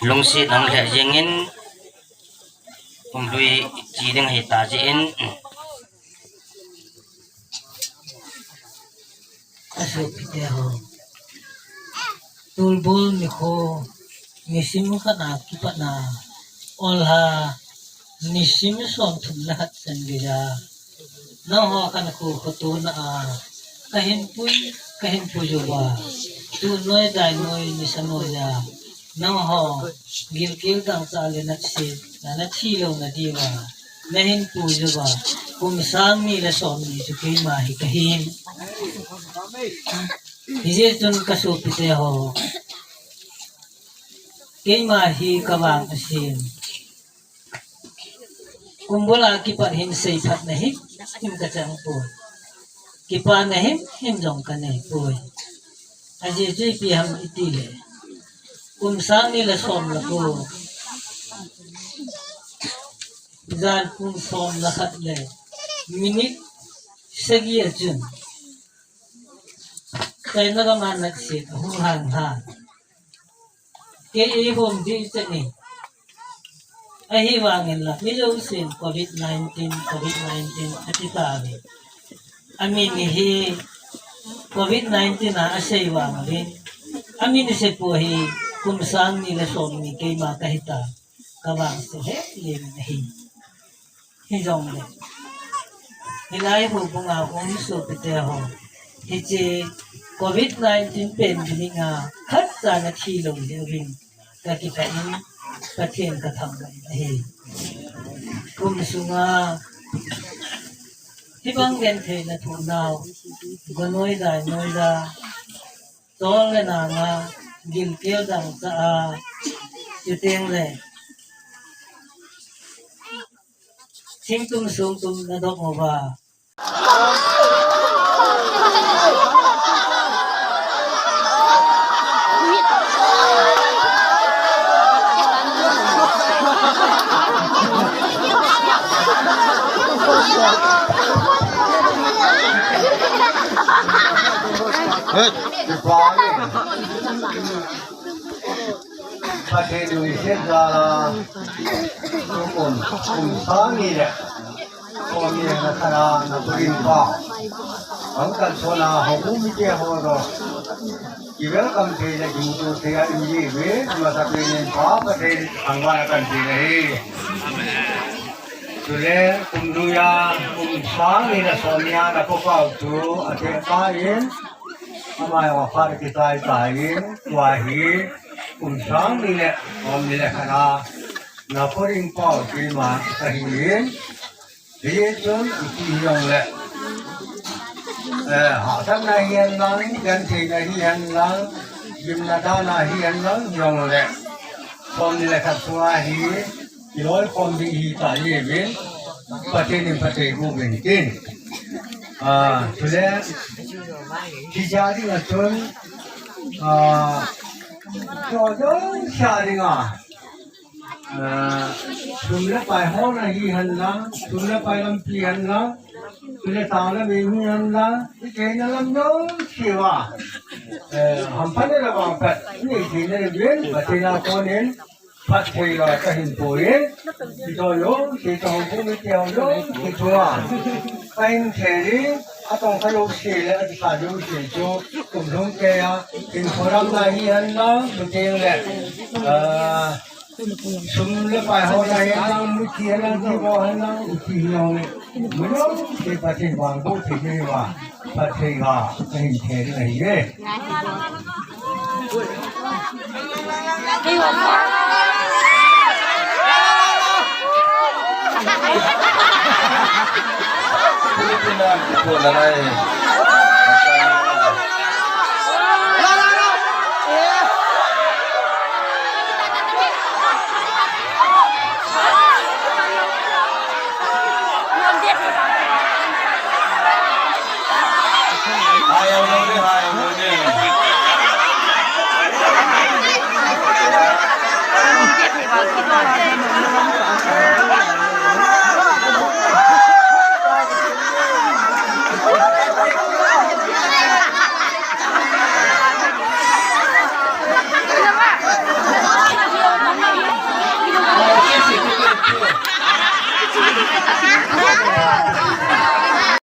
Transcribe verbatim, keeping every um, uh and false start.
Lungset nang lheh jengin, pumlui chi ding hita jeh in. Asopite ho. Tulbul nikho, nisim khat a kipat na, olha, nisim som thum le khat chan geija. Nangho khankho khotona a, kahin pui, kahin pui jouva. Tunoi dainoi nisa noiya. Nangho, gilkel dangchah le natse, na, nathi louna diuva. Nahin pui jouva. Kum sang ni le som ni chu keima hi kahin. Hijeh chun kasopite ho. Keima hi kavang asin. Kumbul a kipat hin seiphat na himhim kachang poi. Kipana himhim jong kanei poi. Ajeh chu ipi ham itile. Kum sang ni le som le ko. Jan kum som le khat le. Minute sagi a chun. China gam a natse kahung hang hang. Kei eihom ding cheh ni. Ahivangin la, mi jousen covid nineteen, covid nineteen ati tauve. Amin hi covid nineteen a asei vang uvin. Amin seipoi hi kum sang ni le som ni keima kahita. Kavangse hel in ahi. Hijongle. Hilai houbung a um sopite ho. Hiche covid nineteen pandemic a khatcha nathi lou jeh uvin. Kakipah in Pathen kathangvah in ahi. Kum sunga hibang gentheina thoh nau. Ganoi dainoi a. Chol le nanga, gilkel dangchah a, chuteng le. Singtum sungtum nadong uva. Hey. Pathen nuisat jal a, tukum, kum sang ni le som ni le khat a napuiyin pa. Ang kan sona ho umite ho ro. Ki welcome thei le kimuto thei a um ji ve, masapen in Pa Pathen thangvah in kan thei le hi. Chule kum lui a, kum sang ni le som ni a napu pau chu atheng tan. Amai wa phat kitai tai in, tua hi, kum sang ni le, som ni le khat a, napuiyin pau keima kahin. Hichun, iti hijongle. Eh, hahsatna hihen lang, gentheina hihen lang, gimna dana hihen lang, hijongle. Som ni le khat sunga hi, Iloi khom ding hita ive. Pathen in phatthei boh uvin tin. Ah, chule, hiche dinga chun, ah, chujou sa dinga, ah, sum le pai hon a hihen lang, sum le pai lampi hen lang, chule tang le mei hihen lang, icheina lam jouse uva, eh, hamphatna le vangphat nei theina diuvin, Pathen a konin, phatthei la kahin pui. Kito jouse, kito ho, kumi keo jouse chunga. Kahin thei ding, atongkha jouse le, atisa jouse chu, kum lhung keiya, hinkho damna hihen lang, chuteng le, ah, sum le pai hon a hihen lang, muthi hen lang, thilbol hen lang, iti hihen lang. Mun jouse Pathen vangboh thei diuva. Phatthei a, kahin thei ding ahiye. Hai, hai, hai, hai.